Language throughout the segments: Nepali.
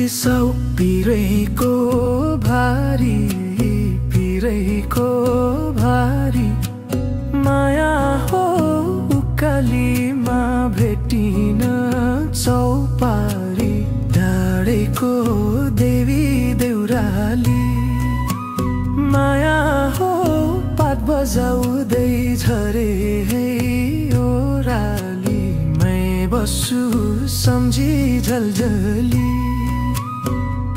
सौ पिरैको भारी पिरैको भारी माया हो उकालीमा भेटिन चौपारी डाँडेको देवी देउराली माया हो पात बजाउँदै झरे है ओराली मै बस्छु सम्झी झलझली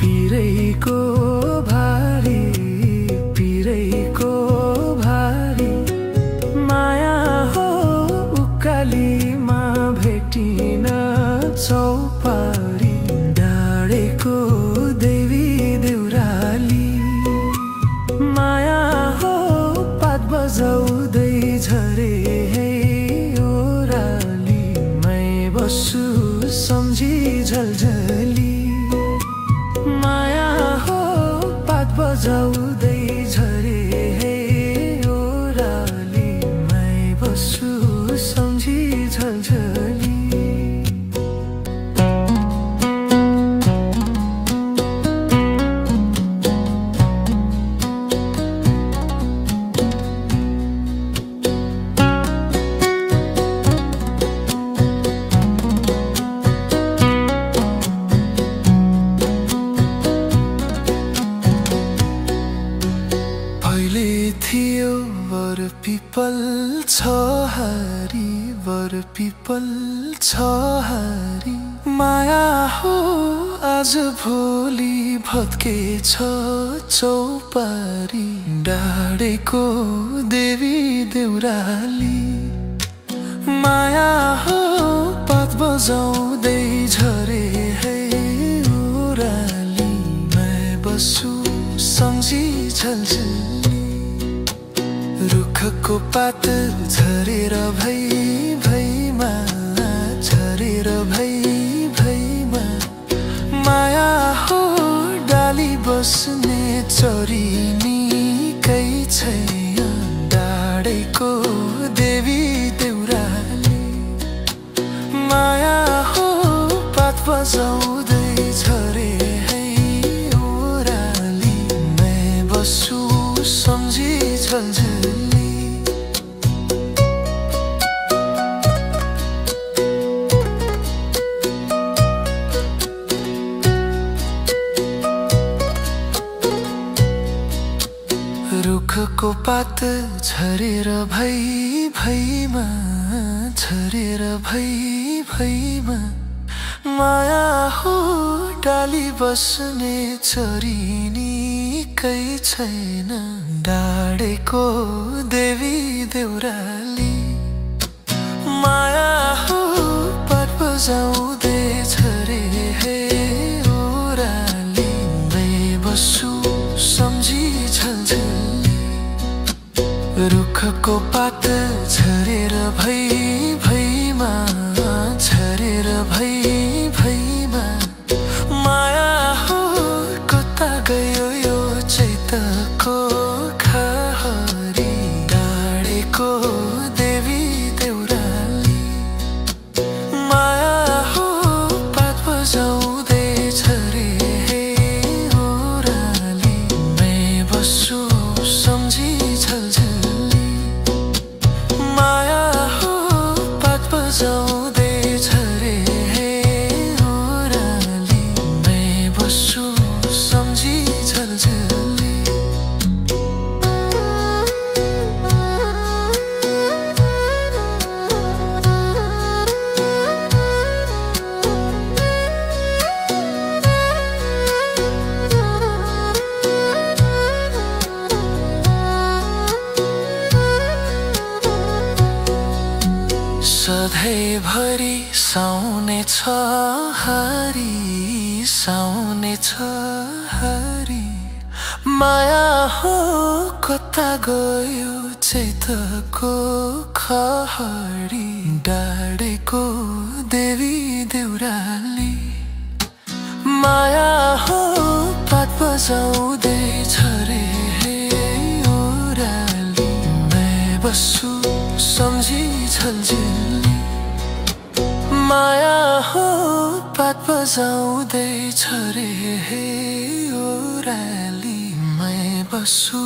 पिरैको भारी पिरैको भारी माया हो उकालीमा भेटिन चौपारी डाँडेको देवी देउराली माया हो पात बजाउँदै झरे है ओराली मै बस्छु सम्झी झलझली माया हो पात बजाउँदै झरे है ओराली मै बस्छु सम्झी झलझली थियो वर पिपल छहारी वर पिपल छहारी माया हो आज भोलि भत्केछ चौपारी डाँडेको देवी देउराली माया हो पात बजाउँदै झरे है ओराली मै बस्छु सम्झी झलझली रुखको पात झरेर भई भईमा झरेर भई भईमा माया हो डाली बस्ने चरिनी कै छैन डाँडेको देवी देउराली माया हो पात बजाउँदै झरे है ओराली मै बस्छु सम्झी झलझली रुखको पात झरेर भई भईमा झरेर भई भईमा माया हो डाली बस्ने चरिनी कै छैन डाँडेको देवी देउराली माया हो पात बजाउँदै झरे है ओराली मै बस्छु सम्झी झलझली रुखको पात झरेर भई भईमा झरेर भई भईमा माया हो कता गयो यो चैतको खहरी डाँडेको देवी देउराली माया हो पात बजाउँदै झरे है ओराली मै बस्छु सम्झी झलझली माया हो पात बजाउँदै झरे है ओराली मै बस्छु सम्झी झलझली सधैँभरि साउने छ हरि साउने छ हरि माया हो कता गयो चैतको खहरी डाँडेको देवी देउराली माया हो पात बजाउँदै झरे है ओराली मै बस्छु सम्झी झलझली माया हो हात बजाउँदैछ रे ओह्राली मै बस्छु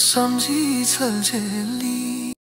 सम्झी छलझेल